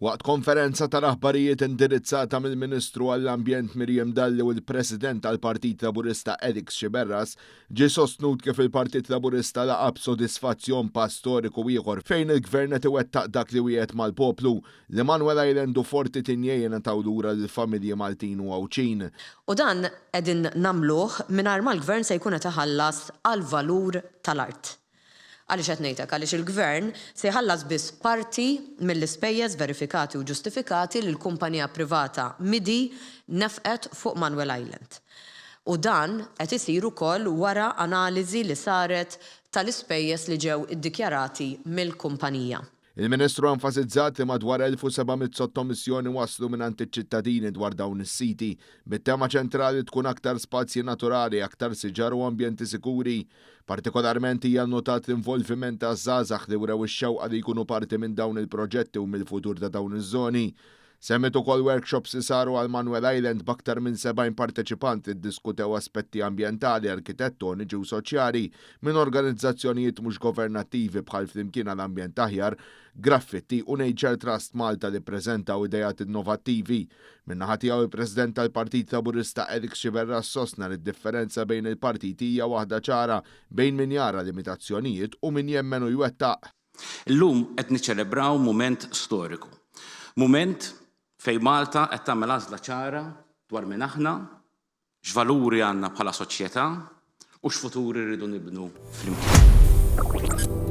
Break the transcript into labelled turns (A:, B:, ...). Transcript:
A: Waqt konferenza tal-aħbarijiet indirizzata mill-Ministru għall-Ambjent Miriam Dalli u l-President tal-Partit Laburista Alex Sciberras, ġie sostnut kif il-Partit Laburista laqa' b'sodisfazzjon pass storiku ieħor fejn il-Gvern qed iwettaq dak li wiegħed mal-poplu, li Manuel Island u Forti Tigné jingħataw lura lill-familji Maltin u Għawdxin.
B: U dan qegħdin nagħmluh mingħajr ma l-Gvern se jkun qed iħallas għall-valur tal-art. Għaliex qed ngħid hekk? Għaliex il-Gvern se jħallas biss parti mill-ispejjeż verifikati u ġustifikati li l-kumpanija privata MIDI nefqet fuq Manuel Island. U dan qed isir ukoll wara analiżi li saret tal-ispejjeż li ġew iddikjarati mill-kumpanija.
A: Il-Ministru enfasizzat li madwar 1,700 sottomissjoni waslu mingħand iċ-ċittadini dwar dawn is-siti, bit-tema ċentrali tkun aktar spazji naturali, aktar siġar u ambjenti sikuri. Partikolarment hija nnotat l-involviment taż-żgħażagħ li wrew ix-xewqa li jkunu parti minn dawn il-proġetti u mill-futur ta' dawn iż-żoni. Semmiet ukoll workshops li saru għal Manuel Island b'aktar minn 70 parteċipant li ddiskutew aspetti ambjentali, arkitettoniċi u soċjali minn organizzazzjonijiet mhux governattivi bħal Flimkien għal Ambjent Aħjar, Graffitti u Nature Trust Malta li ppreżentaw ideat innovattivi. Min-naħa tiegħu il-President tal-Partit Laburista Alex Sciberras sostna li d-differenza bejn il-partiti hija waħda ċara bejn min jara limitazzjonijiet u min jemmen u jwettaq.
C: Illum qed niċċelebraw mument storiku. Mument fejn Malta qed tagħmel għażla ċara dwar min aħna, x'valuri għandna bħala soċjetà u x'futur irridu nibnu flimkien.